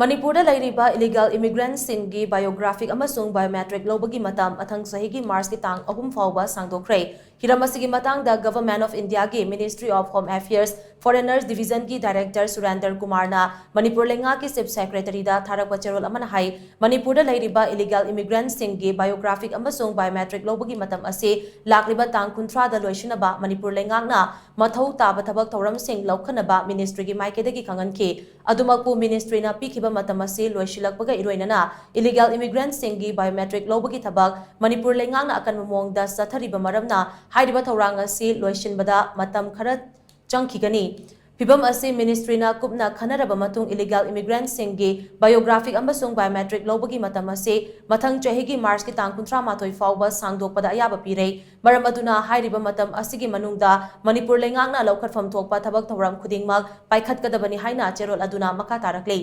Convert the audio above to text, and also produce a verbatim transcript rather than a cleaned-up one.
ꯃꯅꯤꯄꯨꯔꯗ ꯂꯩꯔꯤꯕ illegal ꯏꯃꯤꯒ꯭ꯔꯦꯟꯠꯁꯤꯡꯒꯤ biographic ꯑꯃꯁꯨꯡ ꯕꯥꯏꯑꯣꯃꯦꯇ꯭ꯔꯤꯛ ꯂꯧꯕꯒꯤ ꯃꯇꯝ ꯃꯊꯪ ꯆꯍꯤꯒꯤ ꯃꯥꯔꯆꯀꯤ ꯇꯥꯡ ꯑꯍꯨꯝ ꯐꯥꯎꯕ ꯁꯥꯡꯗꯣꯛꯈ꯭ꯔꯦ꯫ ꯍꯤꯔꯝ ꯑꯁꯤꯒꯤ ꯃꯇꯥꯡꯗ Government of Indiaꯒꯤ Ministry of Home Affairs Foreigners Divisionꯒꯤ Director ꯁꯨꯔꯦꯟꯗ꯭ꯔ ꯀꯨꯃꯥꯔꯅ ꯃꯅꯤꯄꯨꯔ ꯂꯩꯉꯥꯛꯀꯤ Chief Secretaryꯗ ꯊꯥꯔꯛꯄ ꯆꯦꯔꯣꯜ ꯑꯃꯅ ꯍꯥꯏ, ꯃꯅꯤꯄꯨꯔꯗ ꯂꯩꯔꯤꯕ ꯏꯂꯤꯒꯦꯜ ꯏꯃꯤꯒ꯭ꯔꯦꯟꯠꯁꯤꯡꯒꯤ ꯕꯥꯏꯑꯣꯒ꯭ꯔꯥꯐꯤꯛ ꯑꯃꯁꯨꯡ ꯕꯥꯏꯑꯣꯃꯦꯇ꯭ꯔꯤꯛ ꯂꯧꯕꯒꯤ ꯃꯇꯝ ꯑꯁꯤ ꯂꯥꯛꯂꯤꯕ ꯇꯥꯡ ꯀꯨꯟꯊ꯭ꯔꯥꯗ ꯂꯣꯏꯁꯤꯟꯅꯕ ꯃꯅꯤꯄꯨꯔ ꯂꯩꯉꯥꯛꯅ ꯃꯊꯧ ꯇꯥꯕ ꯊꯕꯛ ꯊꯧꯔꯝꯁꯤꯡ ꯂꯧꯈꯠꯅꯕ Ministryꯒꯤ ꯃꯥꯏꯀꯩꯗꯒꯤ ꯈꯪꯍꯟꯈꯤ꯫ ꯑꯗꯨꯃꯛꯄꯨ Ministryꯅ ꯄꯤꯈꯤꯕ ꯃꯇꯝ ꯑꯁꯤ ꯂꯣꯏꯁꯤꯜꯂꯛꯄꯒ ꯏꯔꯣꯏꯅꯅ ꯏꯂꯤꯒꯦꯜ ꯏꯃꯤꯒ꯭ꯔꯦꯟꯠꯁꯤꯡꯒꯤ ꯕꯥꯏꯑꯣꯃꯦꯇ꯭ꯔꯤꯛ ꯂꯧꯕꯒꯤ ꯊꯕꯛ ꯃꯅꯤꯄꯨꯔ ꯂꯩꯉꯥꯛꯅ ꯑꯀꯟꯕ ꯃꯑꯣꯡꯗ ꯆꯠꯊꯔꯤꯕ ꯃꯔꯝꯅ ꯍꯥꯏꯔꯤꯕ ꯊꯧꯔꯥꯡ ꯑꯁꯤ ꯂꯣꯏꯁꯤꯟꯕꯗ ꯃꯇꯝ ꯈꯔ ꯆꯪꯈꯤꯒꯅꯤ꯫ ꯐꯤꯚꯝ ꯑꯁꯤ Ministryꯅ ꯀꯨꯞꯅ ꯈꯟꯅꯔꯕ ꯃꯇꯨꯡ ꯏꯂꯤꯒꯦꯜ ꯏꯃꯤꯒ꯭ꯔꯦꯟꯠꯁꯤꯡꯒꯤ ꯕꯥꯏꯑꯣꯒ꯭ꯔꯥꯐꯤꯛ ꯑꯃꯁꯨꯡ ꯕꯥꯏꯑꯣꯃꯦꯇ꯭ꯔꯤꯛ ꯂꯧꯕꯒꯤ ꯃꯇꯝ ꯑꯁꯤ ꯃꯊꯪ ꯆꯍꯤꯒꯤ ꯃꯥꯔꯆꯀꯤ ꯇꯥꯡ ꯀꯨꯟꯊ꯭ꯔꯥ ꯃꯥꯊꯣꯏ ꯐꯥꯎꯕ ꯁꯥꯡꯗꯣꯛꯄꯗ ꯑꯌꯥꯕ ꯄꯤꯔꯦ꯫ ꯃꯔꯝ ꯑꯗꯨꯅ ꯍꯥꯏꯔꯤꯕ ꯃꯇꯝ ꯑꯁꯤꯒꯤ ꯃꯅꯨꯡꯗ ꯃꯅꯤꯄꯨꯔ ꯂꯩꯉꯥꯛꯅ ꯂꯧꯈꯠꯐꯝ ꯊꯣꯛꯄ ꯊꯕꯛ ꯊꯧꯔꯝ ꯈꯨꯗꯤꯡꯃꯛ ꯄꯥꯏꯈꯠꯀꯗꯕꯅꯤ ꯍꯥꯏꯅ ꯆꯦꯔꯣꯜ ꯑꯗꯨꯅ ꯃꯈꯥ ꯇꯥꯔꯛꯂꯤ꯫